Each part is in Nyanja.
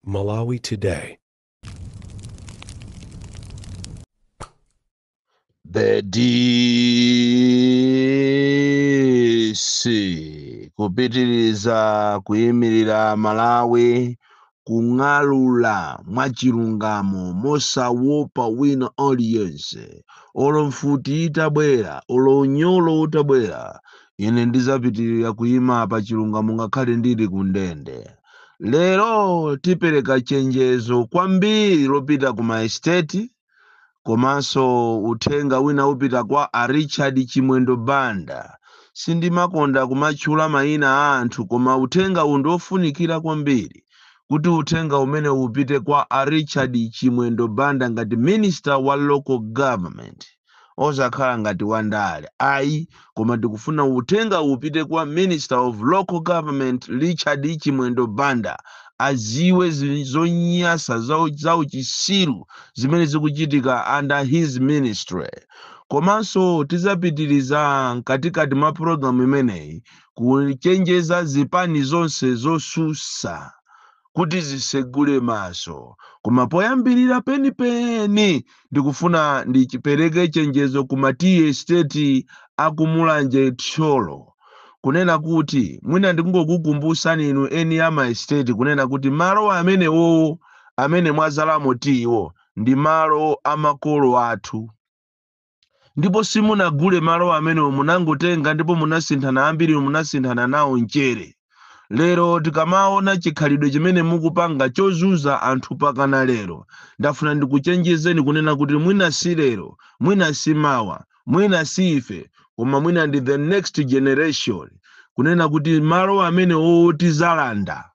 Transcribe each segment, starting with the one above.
Malawi Today. The DC kupitiriza kuyimirira Malawi, kung'alula mwachilungamo mosawopa wina aliyense. Olo mfuti itabwera, olo unyolo utabwera, ine ndizapitirira kuyima pa chilungamo ngakhale ndili ku ndende. Lero tipereka chenjezo kwambiri lopita ku maesteti, komanso uthenga wina upita kwa a Richard Chimwendo Banda. Sindimakonda kumatchula mayina a anthu, koma uthenga uwu ndiofunikira kwambiri kuti uthenga umene upite kwa a Richard Chimwendo Banda ngati Minister wa Local Government, osakhala ngati wandale ayi, koma ndikufuna uthenga upite kwa Minister of Local Government Richard Chimwendo Banda, aziwe zonyasa zauchisiru zimene zikuchitika under his ministry. Komanso tizapitiriza mkatikati mwa programu imeneyi kuchenjeza zipani zonse zosusa kuti zisegule maso. Koma poyambirira penipeni ndikufuna ndichipereke chenjezo ku ma tea estate akumulanje, Thyolo, kunena kuti mwina ndikungokukumbusani inu eni ama estate kunena kuti malo amenewo amene mwazalamo tiwo ndi malo amakolo athu, ndipo simunagule malo amenewo, munangotenga ndipo munasinthana, ambiri munasinthana nawo mchere. Lero tikamaona chikhalidwe chimene mukupanga chozunza anthu pakana lero, ndafuna ndikuchenjezeni kunena kuti mwina si lero, mwina si mawa, mwina si ife, koma mwina ndi the next generation, kunena kuti malo amene tizalanda.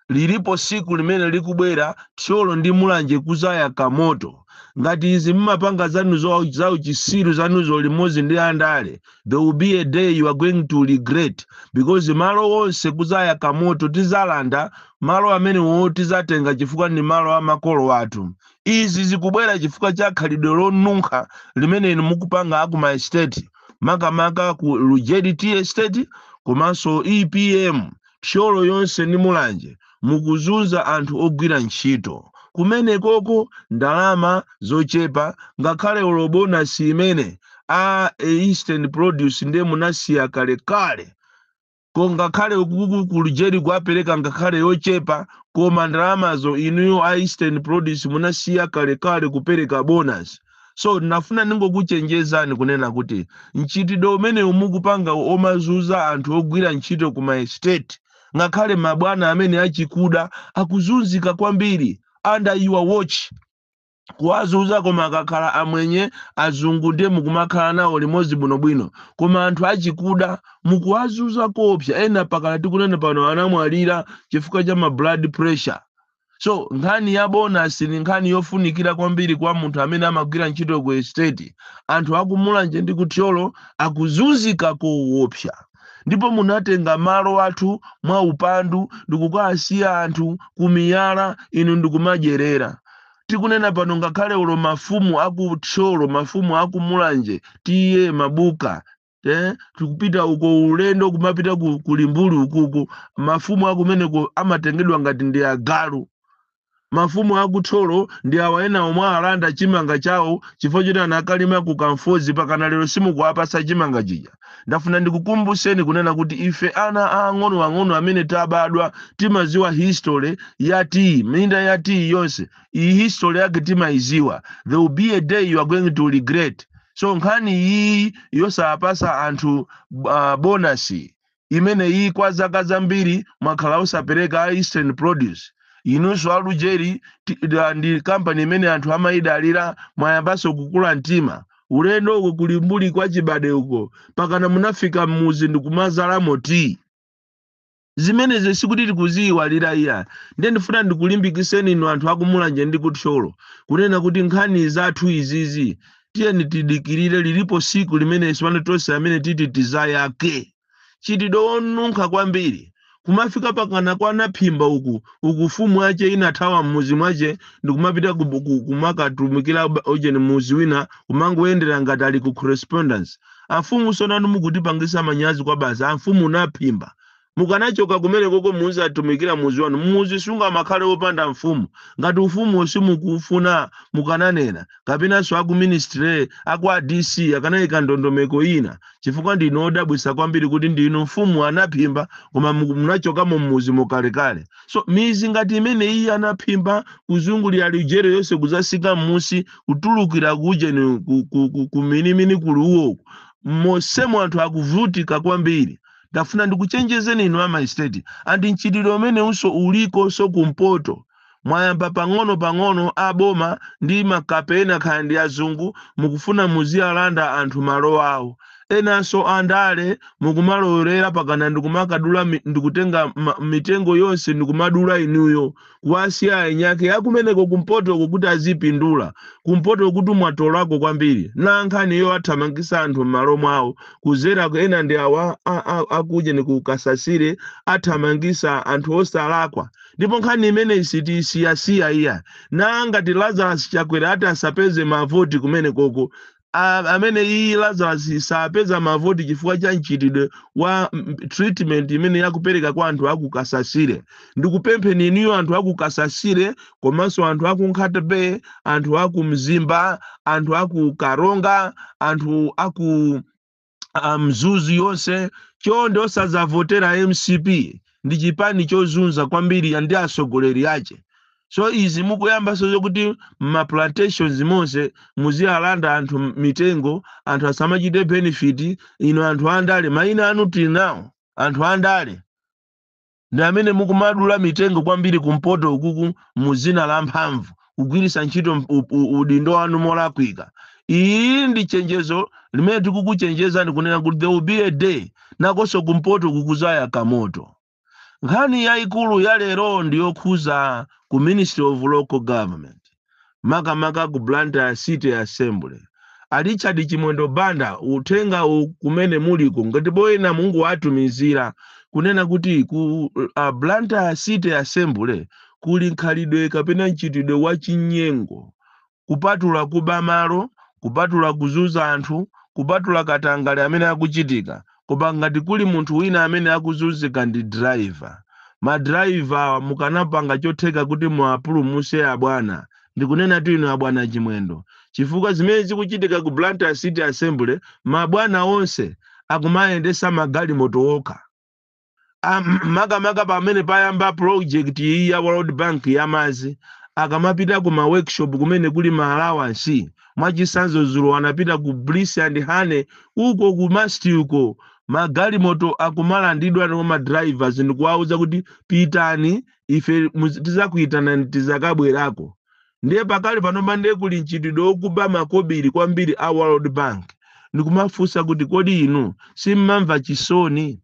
Lilipo siku limene likubwera, Thyolo ndi Mulanje kuzayaka moto. Ngati izi mmapanga zanu zauchisiru zanuzo limodzi ndi andale, there will be a day you are going to regret, because malo onse kuzayaka moto, tizalanda malo amene tizatenga chifukwa ndi malo amakolo athu. Izi zikubwera chifukwa cha khalidwe lonunkha limene inu mukupanga aku ma estate, makamaka ku Lujeri Tea Estate komanso EPM, Thyolo yonse ndi Mulanje. Mukuzunza anthu ogwira ntchito kumenekoko, ndalama zochepa, ngakhale ulo bonus imene a Eastern Produce ndiye munasiya kalekale ko, ngakhale ukuku ku Lujeri kuapereka ngakhale yochepa, koma ndalamazo inuyo a Eastern Produce munasiya kalekale kupereka bonus. So ndinafuna ndingokuchenjezani kunena kuti mchitidwe umene mukupanga omazunza anthu ogwira ntchito ku ma estate, ngakhale mabwana amene achikuda akuzunzika kwambiri under your watch, kuwazunza. Koma akakhala amwenye, azungu, ndiye mukumakhala nawo limodzi bwinobwino, koma anthu achikuda mukuwazunza kopsa. Ena pakala tikunena pano anamwalira chifukwa cha ma blood pressure. So nkhani ya bonus ni nkhani yofunikira kwambiri kwa munthu amene amagwira ntchito ku estate. Anthu akumulanje ndi kuthyolo akuzunzika koopsa, ndipo munatenga malo athu mwa upandu ndikukasiya anthu kumiyala, inu ndikumadyerera. Tikunena pano, ngakhale ulo mafumu akuthyolo, mafumu akumulanje, tiye Mabuka, tikupita uko ulendo kumapita ku Limbuli ukuku, mafumu akumeneko amatengedwa ngati ndi agalu. Mafumu akuthyolo ndi awa ena omwe alanda chimanga chawo chifukwa choti anakalima ku Kamfozi, pakana lero simukuwapasa chimanga chija. Ndafuna ndikukumbuseni kunena kuti ife ana ang'onoang'ono amene tabadwa timaziwa history ya tea, minda ya tea yonse iyi history yake timayiziwa. There will be a day you are going to regret. So nkhani iyi yosapasa anthu bonus imene iyi kwa zaka zambiri mwakhala osapereka a Eastern Produce, inunso alujeri ndi kampani imene anthu amayidalira, mwayambanso kukula mtima. Ulendo uko kulimbuli kwa Chibade uko, pakana munafika mmuzi ndikumazalamo tea. Zimenezi sikuti tikuziyiwalira iya. Ndiye ndifuna ndikulimbikiseni inu anthu akumulanje ndi kuthyolo kunena kuti nkhani zathu izizi tiyeni tidikirire, lilipo siku limene sipano tonse amene titi tizayake. Chitidwe wonunkha kwambiri kumafika pakana kwanaphimba uku uku, fumu ache inathawa mmuzi mwache ndikumapita kumakatumikira ujeni muzi wina, kumangoyendera ngati ali ku correspondence. Afumu sonanu mukutipangisa manyazi kwa basi. Amfumu naphimba Mukanachoka kumene koko, muzatumikira muzi wanu. Muzi sungamakhale wopanda mfumu. Ngati ufumu simukufuna, mukananena, kapenanso aku ministry, aku a DC akanayika ndondomeko ina, chifukwa ndinu odabwisa kwambiri kuti ndinu mfumu anaphimba, koma munachokamo mmuzi mukalekale. So mizi ngati imene iyi anaphimba kuzungulira Lujere yonse, kuzasika mmusi, kutulukira kujeni ku minimini kuli uwoku, mosemo anthu akuvutika kwambiri. Ndafuna ndikuchenjezeni inu ama estate, and mchitidwe umene unso ulikonso kumpoto. Mwayamba pang'ono pang'ono aboma ndi makapena, khaya ndi azungu, mukufuna muziyalanda anthu malo awo. Enanso andale mukumalowera pakana ndikumakadula ndikutenga mitengo yonse ndikumadula inuyo, kuwasiya anyake akumeneko kumpotoko kuti azipindula. Kumpoto kuti mwatolako kwambiri na nkhaniyo, athamangisa anthu m'malo mwawo kuzera ena ndi awa akuje ni kukasasire, athamangisa anthu osalakwa. Ndipo nkhani imene sitiyisiyasiya iya. Na ngati Lazarus Chakwera ati asapeze mavoti kumene koko, amene iyi Lazarus sapeza mavoti chifukwa cha mchitidwe wa treatment imene yakupereka kwa anthu akukasasire. Ndikupempheni inuyo anthu akukasasire, komanso anthu aku Nkhata Bay, anthu aku Mzimba, anthu aku Karonga, anthu aku Mzuzu yonse, chonde osadzavotera MCP. Ndi chipani chozunza kwambiri ndi atsogoleri ache. So izi mukuyambaso zokuti ma plantations monse muziyalanda anthu mitengo, anthu asamachite benefit. Ino anthu andale, mayina anu tili nawo. Anthu andale ndi amene mukumadula mitengo kwambiri kumpoto ukuku muzina la mphamvu, kugwiritsa ntchito udindo wanu molakwika. Iyi ndi chenjezo limene tikukuchenjezani kunena kuti there will be a day nakonso kumpoto kukuzaya kamoto. Nkhani yayikulu ya lero ndiyokhuza ku Ministry of Local Government, makamaka ku Blantyre City Assembly. A Richard Chimwendo Banda, uthenga kumene muliko, ngati boyena Mungu watumizira kunena kuti ku Blantyre City Assembly kuli nkhalidwe kapena mchitidwe wa chinyengo, kupatula kuba malo, kupatula kuzunza anthu, kupatula katangale amene akuchitika. Koma ngati kuli munthu wina amene akuzunzika ndi driver. Madraiva, mukanapanga chotheka kuti muapulumuse abwana. Ndikunena tu inu abwana Chimwendo, chifukwa zimene zikuchitika ku Blantyre City Assembly, mabwana onse akumayendesa magalimoto okha. Makamaka pamene payamba project iyi ya World Bank yamazi, akamapita ku ma workshop kumene kuli ma allowance, mwachisanzo zulo anapita ku Bliss and Honey uko, ku Masti uko, magalimoto akumalandidwa ndi ma drivers ndikuwauza kuti pitani, ife tizakuyitanani tizakabwerako. Ndiye pakali panopa ndiye kuli mchitidwe wokuba makobiri kwambiri a World Bank. Ndikumafunsa kuti kodi inu simmamva chisoni,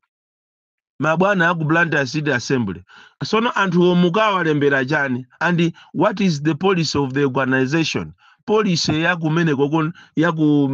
mabwana aku Blantyre City Assembly? Sono anthuwo mukawalembera chani? And what is the policy of the organization? Policy yakumeneko yaku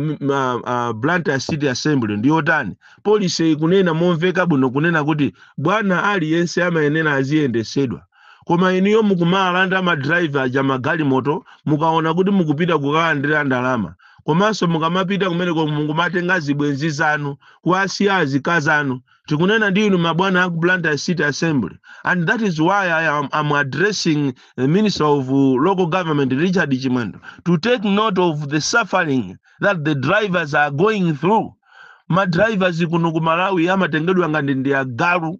Blantyre City Assembly ndiyotani? Policy ikunena momveka bwino kunena kuti bwana aliyense amayenera aziyendesedwa, koma iniyo mukumalanda madraiva aja magalimoto mukaona kuti mukupita kukalandira ndalama. Komanso mukamapita kumeneko mukumatenga zibwenzi zanu, kuwasiya azikazi anu. Tikunena ndi inu mabwana aku Blantyre City Assembly, and that is why I'm addressing the Minister of Local Government, Richard Chimwendo, to take note of the suffering that the drivers are going through. Madrivers kuno ku Malawi amatengedwa ngati ndi agalu.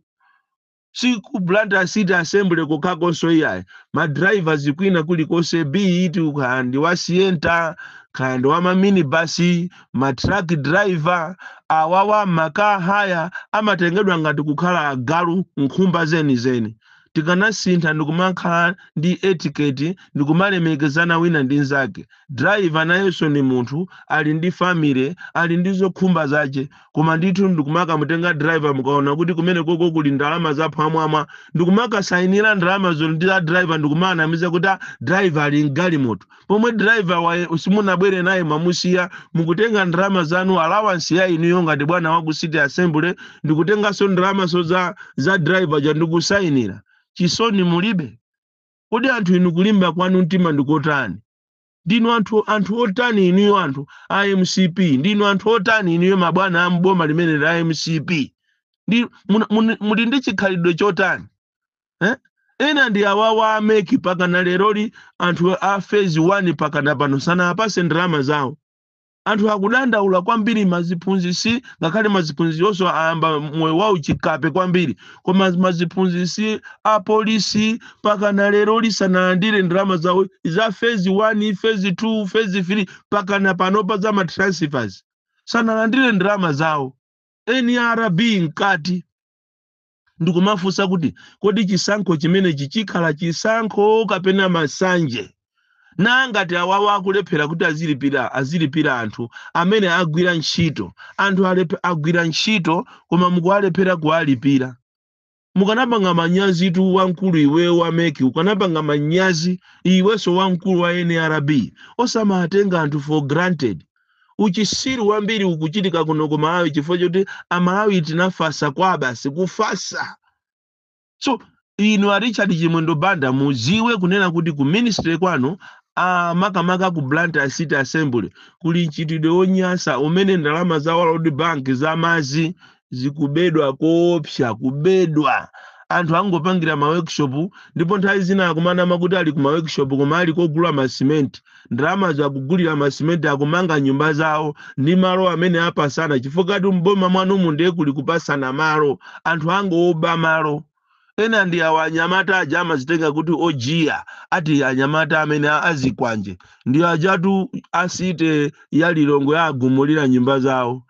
Si ku Blantyre City Assembly kokhakonso iyayi, madrivers kwina kulikonse, be it kaya ndi wa Sienta, kaya ndi wa maminibasi, matruck driver, awawa ma car hire, amatengedwa ngati kukhala agalu, nkhumba zenizeni. Tikanasintha ndikumakhala ndi etiquette, ndikumalemekezana wina ndi nzake. Driver nayenso ni munthu, ali ndi family, ali ndi zokhumba zace. Koma ndithu ndikumakamutenga driver mukaona kuti kumene koko kuli ndalama zaphwamwamwa, ndikumakasayinira ndalama zo ndi za driver, ndikumanamiza kuti ah, driver ali mgalimoto, pomwe driver wa simunabwere naye, mwamusiya. Mukutenga ndalama zanu, allowance ya inuyo ngati bwana wa ku City Assembly, ndikutenganso ndalamaso za driver ja ndikusayinira. Chisoni mulibe? Kodi anthu inu kulimba kwanu mtima ndikotani? Ndinu anthu otani inuyo, anthu a MCP? Ndinu anthu otani inuyo, mabwana a mboma limene la MCP? Ndi muli ndi chikhalidwe chotani, eh? Ena ndi awawa a MEC, pakana leroli anthu a phase 1 pakana pano sanapase ndalama zawo. Anthu akudandaula kwambiri, maziphunzisi, ngakhale maziphunzisi onso ayamba moyo wawo chikape kwambiri, koma maziphunzisi, apolisi pakana lero lisanalandire ndalama zawo za phase 1, phase 2, phase 3, pakana panopa za ma transfers sanalandire ndalama zawo. NRB mkati. Ndikumafunsa kuti kodi chisankho chimenechi chikhala chisankho kapena masanje? Nangati awawa akulephera kuti azilipira anthu amene agwira ntchito, anthu agwira ntchito koma mukuwalephera kuwalipira, mukanapanga manyazi tu. Wamkulu iweyo wa MEC, ukanapanga manyazi iwenso wamkulu wa NRB, osamatenga anthu for granted. Uchisiru wambiri ukuchitika kuno ku Malawi chifukwa choti Amalawi tinafasa kwa basi, kufasa. So inu a Richard Chimwendo Banda, muziwe kunena kuti ku ministry kwanu, makamaka ku Blantyre City Assembly, kuli mchitidwe wonyasa umene ndalama za World Bank za mazi zikubedwa koopsa, kubedwa. Anthu angopangira ma workshop, ndipo nthawi zina akumanama kuti ali ku ma workshop koma ali kogula masimenti. Ndalama zakugulira masimenti, akumanga nyumba zawo ndi malo amene apasana, chifukwa kati mboma mwanumu ndiye kuli kupasana malo. Anthu angoba malo. Ena ndi awa anyamata aja amazitenga kuti ojiya, ati anyamata amene azikwanje, ndi ajatu a city ya Lilongwe agumulira nyumba zawo.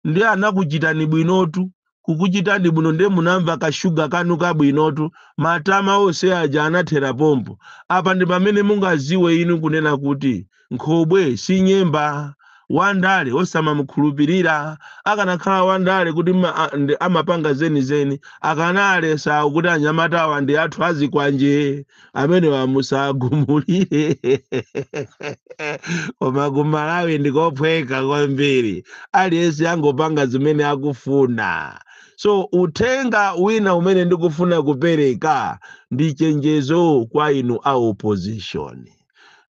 Ndi anakuchitani bwinotu, kukuchitani bwino, ndiye munamva kashuga kanu kabwinotu. Matama onse aja anathera pompo. Apa ndi pamene mungaziwe inu kunena kuti nkhobwe si nyemba. Wandale osamamukhulupirira. Akanakhala wandale kuti amapanga zenizeni, akanalesa kuti anyamata awa ndi athu azikwanje amene wamusagumulire. Koma ku Malawi ndikophweka kwambiri, aliyense angopanga zimene akufuna. So uthenga wina umene ndikufuna kupereka ndi chenjezo kwa inu a opposition.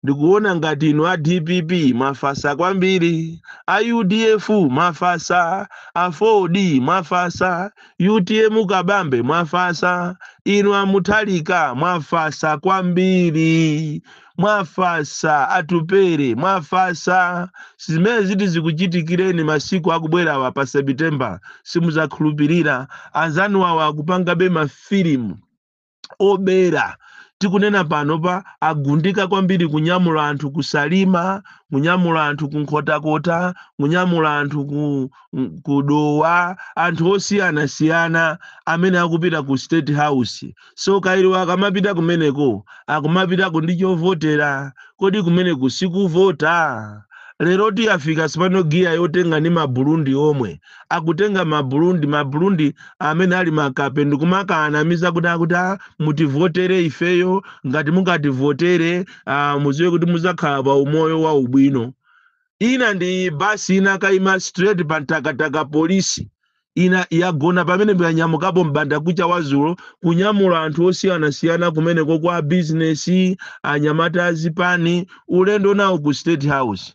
Ndikuona ngati inu a DPP mwafasa kwambiri, a UDF mwafasa, a 4D mwafasa, UTM Kabambe mwafasa, inu amuthalika mwafasa kwambiri, mwafasa, Atupere mwafasa. Zimene ziti zikuchitikireni masiku akubwerawa pa September simuzakhulupirira. Anzanu awa akupangabe mafilimu obera. Tikunena pano pa agundika kwambiri kunyamula anthu kusalima, kunyamula anthu kunkhotakota, kunyamula anthu ku Dowa, anthu osiyanasiyana amene akupita ku State House. So kairiwa akamapita kumeneko, akumapitako ndi chovotera. Kodi kumeneku sikuvota? Lero tiyafika sipano giya yotenga ndi Maburundi omwe akutenga Maburundi, Maburundi amene ali makape, ndikumakanamiza kuti akuti, "Ah, mutivotere ifeyo, ngati mungativotere, muziwe kuti muzakhala pa umoyo wa ubwino." Ina ndi basi ina kayima straight pa Mtakataka polisi, ina yagona pamene yanyamukapo mbanda kucha wazulo kunyamula anthu osiyanasiyana kumeneko kwa bizinesi, anyamata azipani, ulendo nawo ku State House.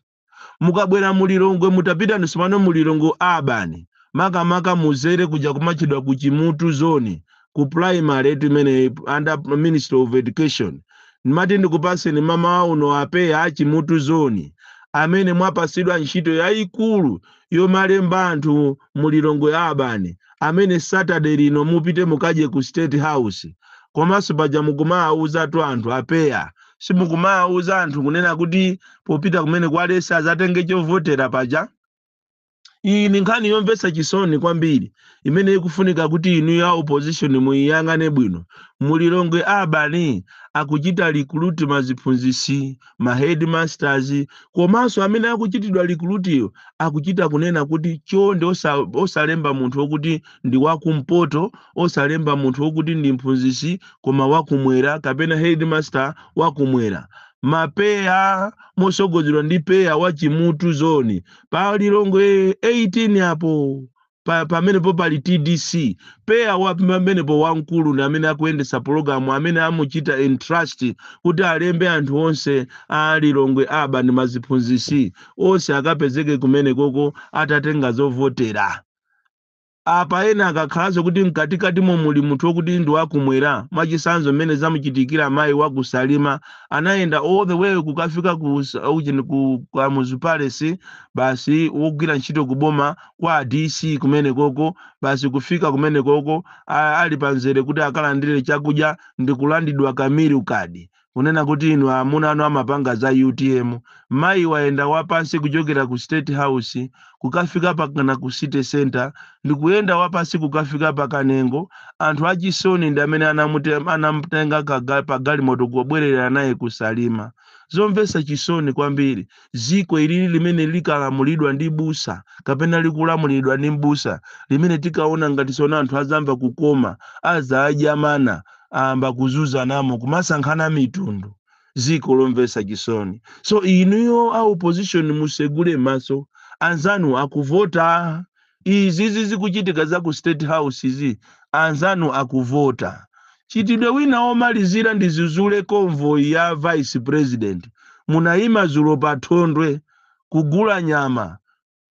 Mukabwera mulilongwe, mutapita nsopano mulilongwe urban, makamaka muzere kuja kumachidwa ku Chimutu Zone, ku primary yetu imene under Ministry of Education. Ndimati ndikupaseni mama uno apeya a Chimutu Zone amene mwapasidwa ntchito yayikulu yomalemba anthu mulilongwe urban, amene Saturday lino mupite mukadye ku State House. Komanso paja mukumawuzatu anthu, apeya, simukumawuza anthu kunena kuti popita kumene kwalesa azatenge chovotera paja? Iyi ni nkhani yomvetsa chisoni kwambiri imene ikufunika kuti inu ya opposition muyiyang'ane bwino. Mulilongwe urban akuchita recruit maziphunzisi, ma headmasters, komanso amene akuchitidwa recruit iyo akuchita kunena kuti chonde osalemba munthu wokuti ndi wakumpoto, osalemba munthu wokuti ndi mphunzisi koma wakumwera kapena headmaster wakumwera. Mapeya mosogozedwa ndi peya wa Chimutu Zone pa Lilongwe 18 apo pamenepo pali TDC, peya wa pamenepo wamkulu ndi amene akuyendesa pologalamu, amene amuchita entrust kuti alembe anthu onse a Lilongwe urban, maziphunzisi onse akapezeke kumenekoko atatenga zovotera. Apa ena akakhalanso kuti mkatikatimo muli munthu wokuti ndi wakumwera, mwachisanzo mmene zamuchitikira mayi wakusalima, anayenda all the way kukafika ku ujeni, ku Kamuzu Palace, basi wogwira ntchito kuboma kwa DC kumene koko, basi kufika kumene koko ali panzere kuti akalandire chakudya ndi kulandidwa ka meal card, kunena kuti inu amuna anu amapanga za UTM. Mayi wayenda wapansi kuchokera ku State House kukafika pakana ku City Center, ndikuyenda wapansi kukafika pakanengo. Anthu achisoni ndi amene anamutenga pa galimoto kubwerera naye kusalima. Zomvetsa chisoni kwambiri. Ziko ilili limene likalamulidwa ndi busa kapena likulamulidwa ndi mbusa, limene tikaona ngati sona anthu azamva kukoma, azadya mana, amba kuzuzanamo, kumasankhana mitundu. Ziko lomvetsa chisoni. So inuyo a opposition, musegule maso, anzanu akuvota. Izizi zikuchitika za ku State House izi, anzanu akuvota. Chitidwe wina womalizira, ndizuzule convoy ya vice president. Munayima zulo pa Thondwe kugula nyama.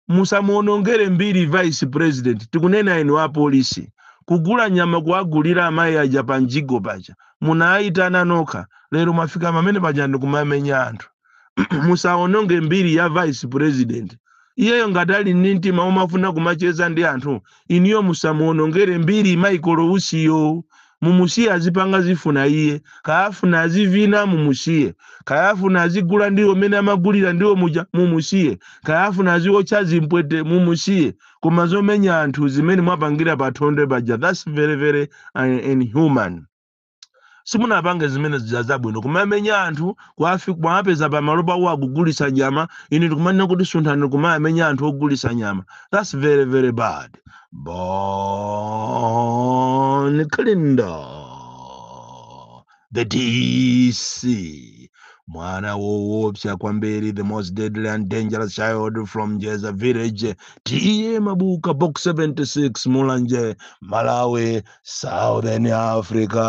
Musamuonongere mbiri vice president. Tikunena inu apolisi, kugula nyama, kuwagulira amayi aja pa mjigo paja, munayitana nokha. Lero mwafika pamene paja ndikumamenya anthu. Musaononge mbiri ya vice president. Iyeyo ngati ali ndi mtima umafuna kumacheza ndi anthu, iniyo musamuonongere mbiri Michael Usiyo. Mumusiye azipanga zifuna iye. Kaafuna azivina, mumusiye. Kayafuna azigula ndiwo mene amagulira ndiwo muja, mumusiye. Kayafuna aziwotcha zimpwete, mumusiye. Koma zomenya anthu zimene mwapangira pa Thondwe paja, that's very very inhuman. Simunapange zimene zija zabwino, kumamenya anthu kumapeza pamalo pawo akugulisa nyama. Ine ndikumanena kuti sunthani, kumamenya anthu ogulisa nyama, that's very very bad. Bon Kalindo, the DC, mwana woopsa kwambiri, the most deadly and dangerous child from Jeza village, T/A Mabuka, Box 76, Mulanje, Malawi, Southern Africa.